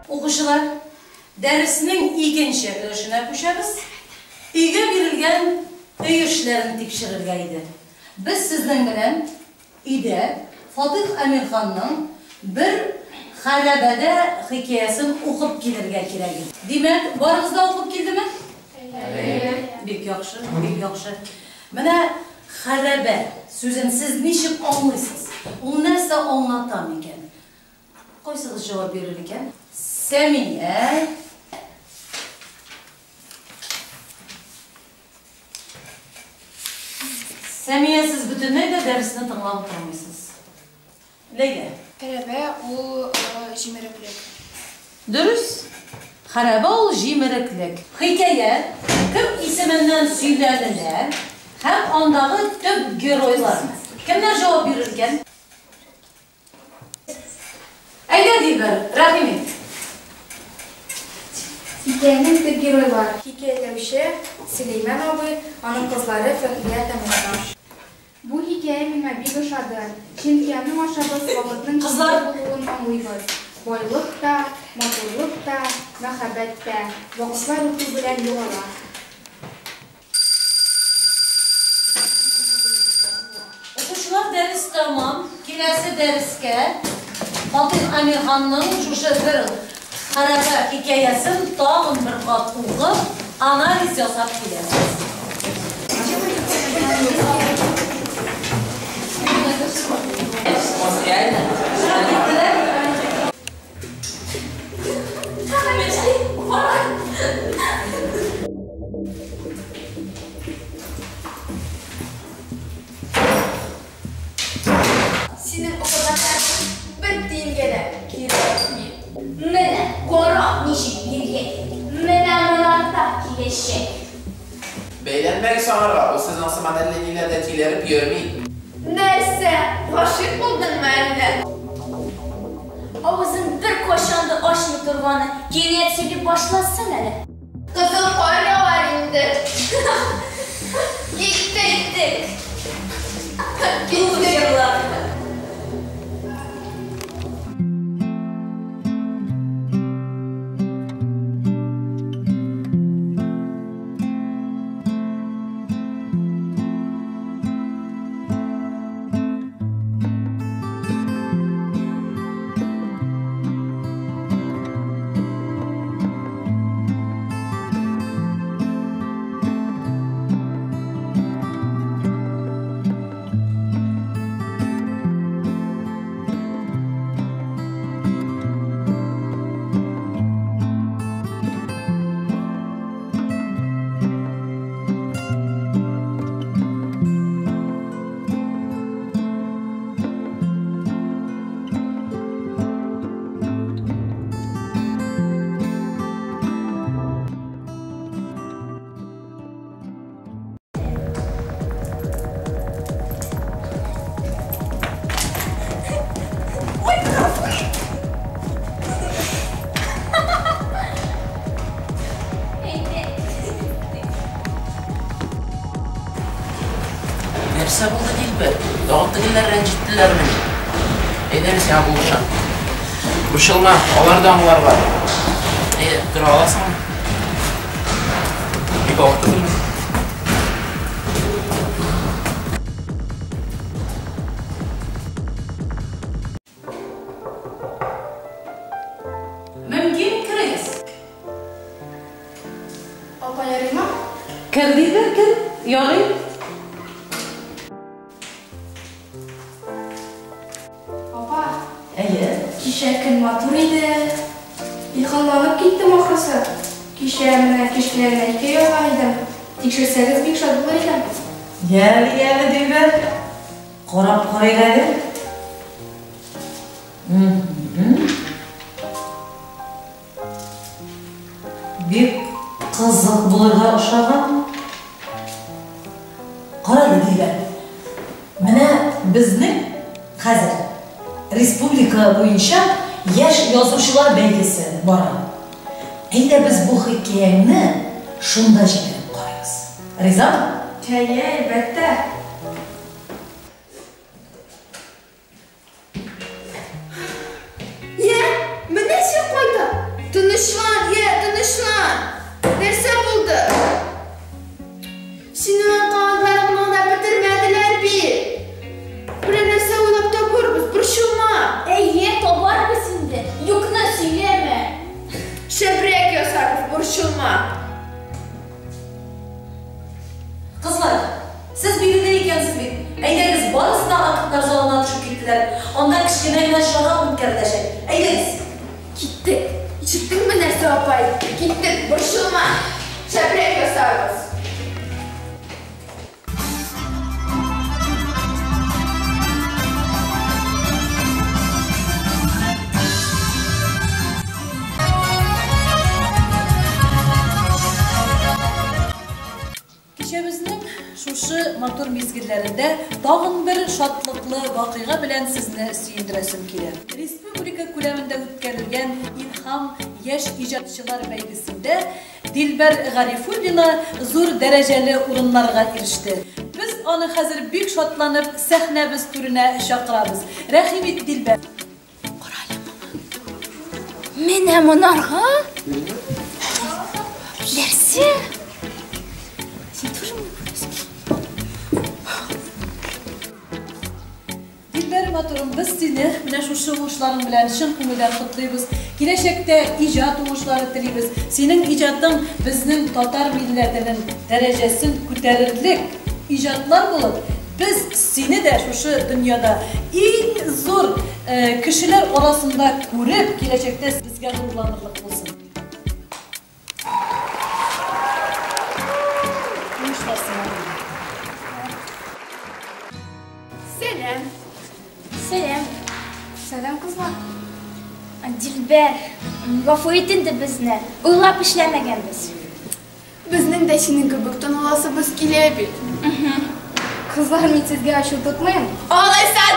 Укучылар, дәреснең икенче өлешенә күчәбез. Өйгә бирелгән өй эшләрен тикшерергә иде. Без сезнең белән өйдә Фатыйх Әмирханның Бер хәрабәдә хикәясен укып килергә кирәк иде. Димәк, барыгыз да укып килдеме? Әйе. Бик яхшы, бик яхшы. Менә хәрабә сүзен сез ничек аңлыйсыз? Ул нәрсә аңлата микән? Кайсыгыз җавап бирер икән? Сәмия. Сәмия, сез бөтенләй дә дәресне тыңлап утырмыйсыз. Ләйлә. Хәрабә ул җимереклек. Дөрес. Хәрабә ул җимереклек. Хикәя кем исеменнән сөйләнелә һәм андагы төп геройлар? Кемнәр җавап бирер икән? Әйдә, Дилбәр, рәхим ит. Хикәянең төп геройлар, хикәяләүче Сөләйман абый, аның кызлары Фәхрия һәм Әсма. Бу хикәя миңа бик ошады, чөнки аның аша без вакытның Кызлар! кирәк булуын аңлыйбыз. Байлык та, матурлык та, мәхәббәт тә вакытлар үтү белән югала. Укучылар, дәрес тәмам. Киләсе дәрескә Фатыйх Әмирханның шушы бер хәрабә хикәясен тагын бер кат укып, анализ ясап киләсез. Чыгып киттеләр. Синең укыганнарың бер тиенгә дә кирәкми. Менә кара ничек биргән. Менә монарда киләчәк. Бәйләнмәгез аңарга, ул сезнең сыман әллә ниләрдә тилереп йөрми. Нәрсә, гашыйк булдыңмы әллә? Авызын беркайчан да ачмый торганы кинәт сөйли башласын әле. Кызыл кар явар инде. Киттек. Киттек. Нәрсә булды, Дилбәр? Тагын тегеләр рәнҗеттеләрмени? Әйдә, мин сиңа булышам. Борчылма, алар да аңларлар. Әйдә, тора аласыңмы? Бик авыр түгелме? Мөмкин, керегез. Апа, ярыймы? Кер, Дилбәр, кер. Ярый. Апа. Әйе. Кичә көн матур иде. Илһамланып киттем ахрысы. Кичә менә кечкенә генә хикәя язган идем. Тикшерсәгез, бик шат булыр идем. Яле, яле, Дилбәр. Карап карыйк әле. Бик кызык булырга ошаган. Карале, Дилбәр. Менә безнең хәзер республика буенча яшь язучылар бәйгесе бара. Әйдә без бу хикәяңне шунда җибәреп карыйбыз. Ризамы? Әйе, әлбәттә. Йә, менә син кайда! Борчылма. Кызлар, сез биредә икәнсез бит. Әйдәгез, барысы да актлар залына төшеп киттеләр. Анда кечкенә генә чара үткәреләчәк. Әйдәгез. Киттек. Ишеттеңме нәрсә, апай? Киттек, борчылма. Шәбрәк ясарбыз. Кичәбезнең шушы матур мизгелләрендә тагын бер шатлыклы вакыйга белән сезне сөендерәсем килә. Республика күләмендә үткәрелгән Илһам яшь иҗатчылар бәйгесендә Дилбәр Гарифуллина зур дәрәҗәле урыннарга иреште. Без аны хәзер бик шатланып сәхнәбез түренә чакырабыз. Рәхим ит, Дилбәр. Менә монарга? Нәрсә? Син тоже мне күрәсең? Дилбәр матурым, без сине менә шушы уңышларың белән чын күңелдән котлыйбыз. Киләчәктә иҗат уңышлары телибез. Синең иҗатың безнең татар милләтенең дәрәҗәсен күтәрерлек иҗатлар булып, без сине дә шушы дөньяда иң зур кешеләр арасында күреп, киләчәктә безгә горурланырлык булсын. Уңышлар сиңа. Сәлам. Сәлам. Сәлам, кызлар. Дилбәр, гафу ит инде безне. Уйлап эшләмәгәнбез. Безнең дә синең кебек таныласыбыз килә бит. Кызлар, мин сезгә ачу тотмыйм. Алайса